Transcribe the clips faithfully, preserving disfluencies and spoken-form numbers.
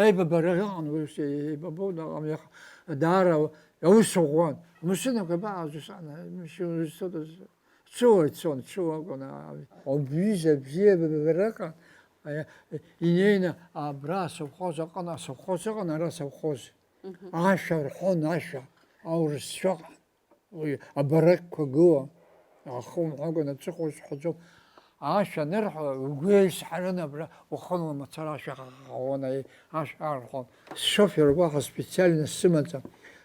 Аибабара ыҟан, ус еибабон, аҟам иаха-, даара аус ӷәӷәан. Машьынақәа абаҟаз ус ана, машьына узцодаз, ҽыла ицон, ҽыла акәын, а, убҩыза абзиабара ыҟан, а, инеины абра асовхоз аҟны, асовхоз ыҟан, ара асовхоз. Мгм. Ашәа рҳәон, ашәа, аурысшәа ыҟан. Уи абарақьқәа гылан, ахы умҳәакәан аҵыхәа узҳәаӡом. Ашәа анырҳәа, угәы еисҳарын абра, ухынла мацара ашәа ҟаҟаҟауан, аи, ашәа арҳәон. Сшофер уаҳа специально сымаӡам.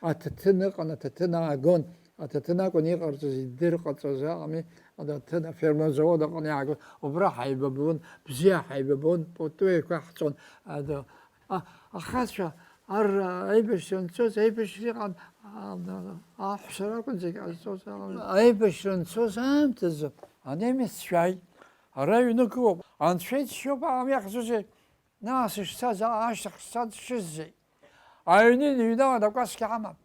Аҭаҭын ыҟан, аҭаҭын аагон. Аҭаҭын акәын иҟарҵаз, идырҟаҵаз аҟами, аҭаҭын аферма завод аҟны иаагон. Убра ҳаибабон, бзиа ҳаибабон, пату еиқәаҳҵон. Ада-, А-, ахацәа, ар-, аибашьра анцоз, аибашьра иҟан, а-, а-, аҳәса ракәын зегь ҟазҵоз, а-, аибашьра анцоз аамҭазы анемеццәа ааит, ара иҩнагылоуп, анцәа иџьшьоуп, аам иахьӡузеи, нас ишцаз, а-, ашьҭахь шцаз шыззеи? Аҩны иныҩналан, акәасқьа амам.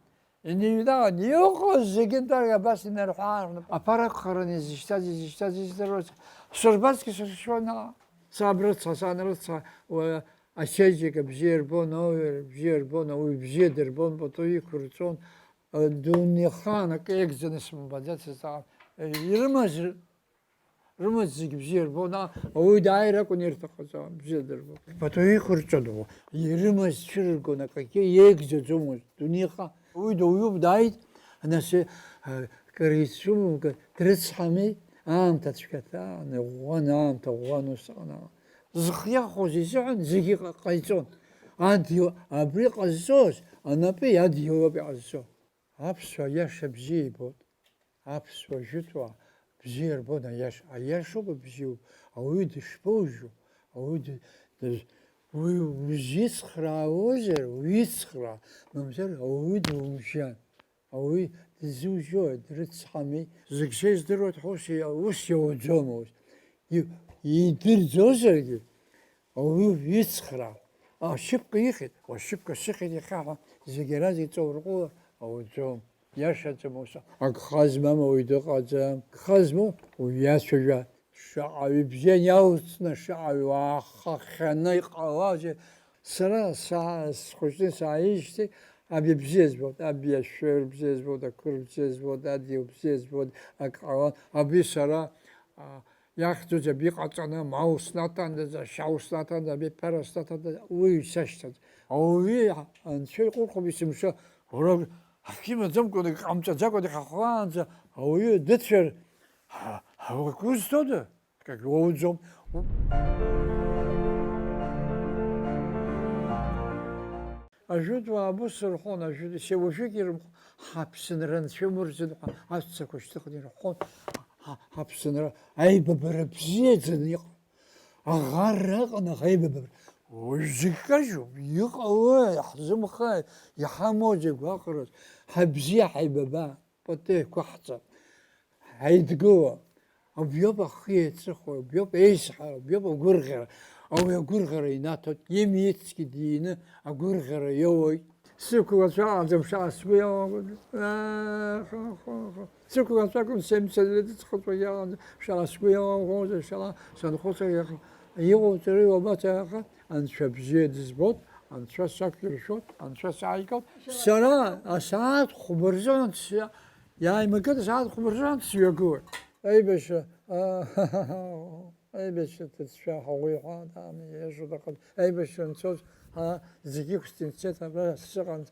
Иныҩналан, иҟоу зегьы нтәарк абас инарҳәаараны, аԥара акәхарын изышьҭаз, изышьҭаз, издыруаз. Сырбазгьы сыршьуан, аа. Саб рыцҳа, сан рыцҳа, уа-, ачеиџьыка бзиа рбон, ауаҩы бзиа рбон, ауаҩы бзиа дырбон, пату иқәырҵон. Дунеихаан акы еигӡаны сымбаӡацызт, аа. Ирымаз Рымаҵ зегь бзиа рбон, а, ауаҩы дааир акәын ирҭахыз, а, бзиа дырбон. Пату иқәырҵон, ирымаз цәырыргон, акгьы еигӡаӡомызт, дунеиха. Уи доуҩуп, дааит, нас, а, кыр ицәымымкәа дрыцҳами, аамҭа цәгьа ҭаан, иӷәӷәан, аамҭа ӷәӷәан усҟан ала. Зхы иахәоз изыҳәан зегьы ҟа-, ҟаиҵон. Адгьыл абри ҟазҵоз, анапи адгьылоуп иҟазҵо. Аԥсуа аиаша бзиа ибоит. Аԥсуа жәытәуаа бзиа рбон аиаша. Аиашоуп, абзиоуп. Ауаҩы дышԥоужьу? Ауаҩы ды-, дыз-, уи узицхраауазар, уицхраа, мамзар ауаҩы думжьан. Ауаҩы дызужьои, дрыцҳами? Зегь сеиздыруеит ҳәа ус иа-, ус иауӡом, ус. И-, идырӡозаргьы, ауаҩы ицхраа, ашьыпкы ихьит, ашьыпкы сыхьит иахьа ҳәа зегьы рази иҵоурҟәылар ауӡом, иашаӡам ус. Агха змам ауаҩ дыҟаӡам. Гха змоу уиацәажәа, шаҟаҩы бзиан иалҵны, шаҟаҩы уаахахьаны иҟалазеи. Сара са-, схәыҷны сааижьҭеи, аби бзиа збоит, аби ашәыр бзиа збоит, ақыр бзиа збоит, адгьыл бзиа збоит, ак ҟалан. Аби сара, а, Иахьӡуӡам иҟаҵаны, ма уснаҭандаз, ашьа уснаҭандаз, абиԥара снаҭандаз, уи исашьҭаз. Ауаҩы анцәа иҟәырхуп есымша, уара ҳкы имаӡамкәа, ҟамҵаӡакәа дихахәлаанӡа ауаҩы дыцәар, ҳа, ҳа, узҭода? Акгьы уоуӡом. Ажәытә уаа бус рҳәон, ажәытә, се уажәыгь ирымхәо, ҳаԥсынра анцәа имырӡын ҳәа аҵәцақәа шьҭыхны ирҳәон, ҳа-, ҳаԥсынра аибабара бзиаӡаны иҟан. Аӷарра ыҟан, аха аибабара уажә зегь кажьуп, иҟалои, ҳзымхааит, иҳамоузеи гәаҟрас, ҳабзиа ҳаибаба. Пату еиқәаҳҵап, ҳаидгыло, убриоуп ахы еиҵыху, убриоуп еизҳара, убриоуп агәырӷьара. Ауаҩы агәырӷьара инаҭоит, имицгьы диины агәырӷьара иоуеит. Сықәлацәа аҟаӡам, шаҟа сгәы иаламгоз. Сықәлацәа акәым, семьдесят лет схыҵуа иаҟаӡам, шаҟа сгәы иаламгозар, шаҟа санхәыцыр иаха. Иҟоуҵари уабацеи аха? Анцәа бзиа дызбоит, Анцәа сақәиршәоит, Анцәа сааигоит. Сара асааҭ хәба рзы анс-, иааимакын, асааҭ хәба рзы анс сҩагылоит. Аибашьра, аа, аибашьра ҭыӡшәа ҳауеи ҳәа, даами, иашоу дахыҵ-, аибашьра анцоз, ҳа зегьы ықәсҵан сцеит, абра сыҟан,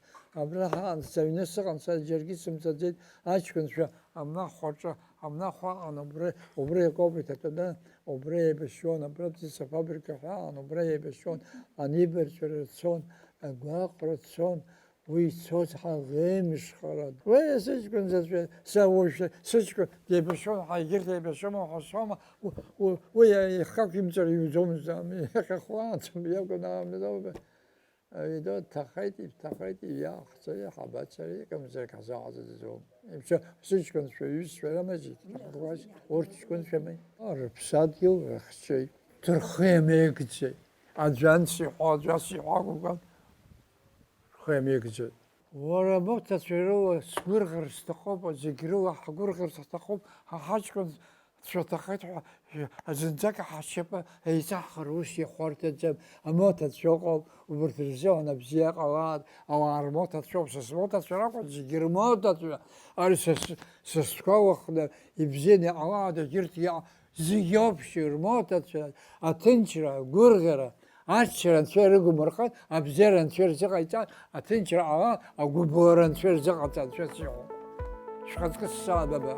абра ҳаҟан, сыҩны сыҟан, са џьаргьы сымцаӡеит, аҷкәынцәа, Амнахә аҿы, амнахә аҟан, убри, убри акоуп иҭатәаны, убри еибашьуан, абра птицефабрика ҳәа аҟан, убра еибашьуан, анибарҵәара цон, агәаҟра цон, уи ицоз ҳаӷеимшхара. Уи сыҷкәын заҵәы, са уажә сыҷкәын деибашьуан, ҳа егьырҭ еибашьуама ҳәа соума, у-, у-, уи ихы ақәимҵар иуӡомызт, ами, иахьа хәлаанӡа иакәын, аамҭа. Аҩада дҭахеит, ибҭахеит, иаҳцари, ҳабацари, акымзарак ҳзааӡаӡом. Ибжьы, сыҷкәынцәа, ҩызцәа рымазеи, ҭахақәаз, урҭ ҷкәынцәами? Рыԥсадгьыл рыхҵәеит, рхы иамеигӡеит. Аӡә анс иҳәо, аӡә ас иҳәо акәымкәан, рхы иамеигӡеит. Уара абоуҭацәа рыла сгәырӷьар сҭахуп, зегь рыла ҳгәырӷьар сҭахуп, ҳа ҳаҷкәын Цәаҭахеит ҳәа, зынӡак ҳашьапы еиҵаҳхыр ус ихәарҭаӡам. Амоҭацәа ыҟоуп, убарҭ рзыҳәан абзиа ҟалааит. Ауаа рмоҭацәоуп, са смоҭацәа ракәын, зегьы рмоҭацәа. Ари са с-, са сгәалахәны ибзианы иҟалааит, егьырҭ иа-, зегьы общий рмоҭацәа, аҭынчра, агәырӷьара, Аччара анцәа ирыгумырхеит, абзиара анцәа ирзыҟаиҵан, аҭынчра ҟала, агәыбылра анцәа ирзыҟаҵа, анцәа сиҳәон. Шәхаҵкы сцалабаба.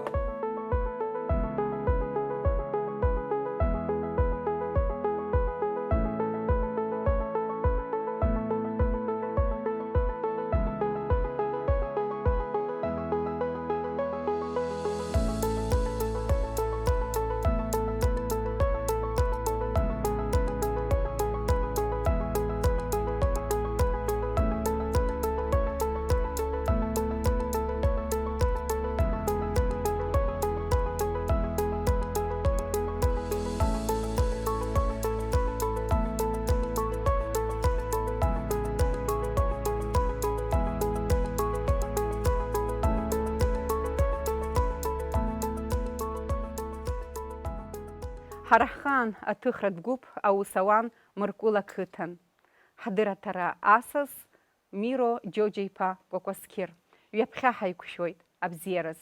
Ҳара ҳхаан аҭыхратә гәыԥ аус ауан Мыркәыла қыҭан. Ҳдырраҭара асас Миро Џьоџьа-иԥа Кәакәасқьыр. Ҩаԥхьа ҳаиқәшәоит абзиараз.